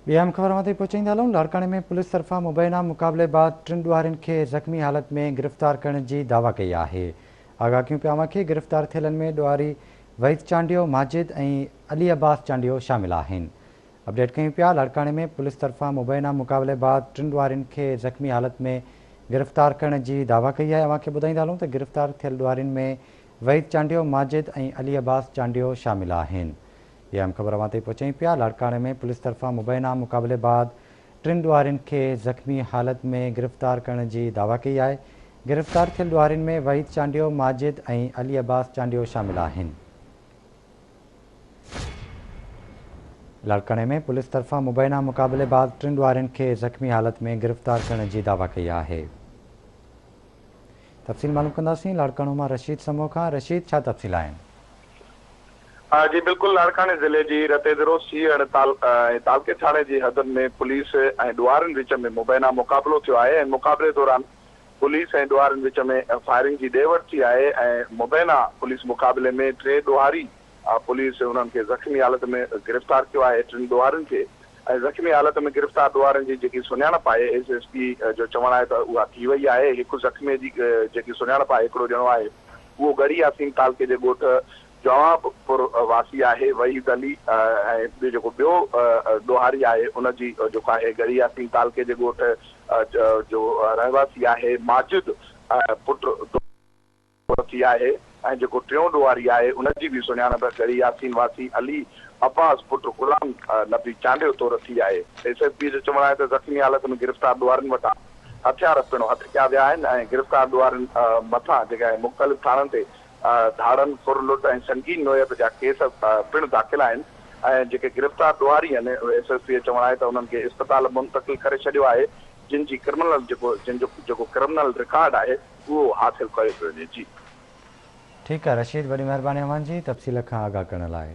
ٻي اهم خبر اوهان تائين پهچائيندا هلون، لاڙڪاڻي ۾ پوليس طرفان مبينا مقابلي بعد ٽن ڏوهارين کي زخمي حالت ۾ گرفتار ڪرڻ جي دعويٰ ڪئي آهي. آگاهه ڪيون پيا اوهان کي گرفتار ٿيلن ۾ ڏوهاري وحيد چانڊيو، ماجد ۽ علي عباس چانڊيو شامل آهن. اپڊيٽ ڪيون پيا لاڙڪاڻي ۾ پوليس طرفان مبينا مقابلي بعد ٽن ڏوهارين کي زخمي حالت ۾ گرفتار ڪرڻ جي دعويٰ ڪئي آهي. اوهان کي ٻڌائيندا هلون ته گرفتار ٿيل ڏوهارين ۾ وحيد چانڊيو، ماجد ۽ علي عباس چانڊيو شامل آهن. اها اهم خبر اوهان تائين پهچايون پيا، لاڙڪاڻي ۾ پوليس طرفان مبينا مقابلي بعد ٽن ڏوهارين کي زخمي حالت ۾ گرفتار ڪرڻ جي دعويٰ ڪئي آهي، گرفتار ٿيل ڏوهارين ۾ وحيد چانڊيو، ماجد ۽ علي عباس چانڊيو شامل آهن. لاڙڪاڻي ۾ پوليس طرفان مبينا مقابلي بعد ٽن ڏوهارين کي زخمي حالت ۾ گرفتار ڪرڻ جي دعويٰ ڪئي آهي. تفصيل معلوم ڪنداسين لاڙڪاڻو مان رشيد سمون کان، رشيد ڇا تفصيل آهن؟ جي بلڪل لاڙڪاڻي ضلعي جي رتيدرو سيهڙ ۽ تعلقي ٿاڻي جي حدن ۾ پوليس ۽ ڏوهارين وچ ۾ مبينا مقابلو ٿيو آهي ۽ مقابلي دوران پوليس ۽ ڏوهارين وچ ۾ فائرنگ جي ڏي وٺ ٿي آهي ۽ مبينا پوليس مقابلي ۾ ٽي ڏوهاري پوليس انهن کي زخمي حالت ۾ گرفتار ڪيو آهي ٽن ڏوهارين کي ۽ زخمي حالت ۾ گرفتار ڏوهارين جي جيڪي سڃاڻپ آهي ايس ايس پي جو چوڻ آهي ته اها ٿي وئي آهي هڪ زخمي جي جيڪي سڃاڻپ آهي هڪڙو ڄڻو آهي اهو ڳڙهي ياسين تعلقي جي ڳوٺ جواب پور واسي آهي وحيد علي ۽ ٻيو جيڪو ٻيو ڏوهاري آهي ان جي جيڪو آهي ڳڙهي ياسين تعلقي جي ڳوٺ جو رهواسي آهي ماجد پٽ ٿي آهي ۽ جيڪو ٽيون ڏوهاري آهي ان جي به سڃاڻپ ڳڙهي ياسين واسي علي عباس پٽ غلام نبي چانڊيو طور ٿي آهي. ايس ايس پي جو چوڻ آهي ته زخمي حالت ۾ گرفتار ڏوهارين وٽان هٿيار پڻ هٿ ڪيا ويا آهن ۽ گرفتار ڏوهارين مٿان جيڪي آهي مختلف ٿاڻن تي ڌاڙن، ڦر لٽ ۽ سنگين نوعيت جا ڪيس پڻ داخل آهن ۽ جيڪي گرفتار ڏوهاري آهن ايس ايس پي جو چوڻ آهي ته انهن کي اسپتال منتقل ڪري ڇڏيو آهي جن جي ڪرمنل جيڪو جن جو جيڪو ڪرمنل رڪارڊ آهي اهو حاصل ڪيو پيو وڃي جي. ٺيڪ آ رشيد وڏي مهرباني اوهان جي تفصيل کان آگاهه ڪرڻ لاء.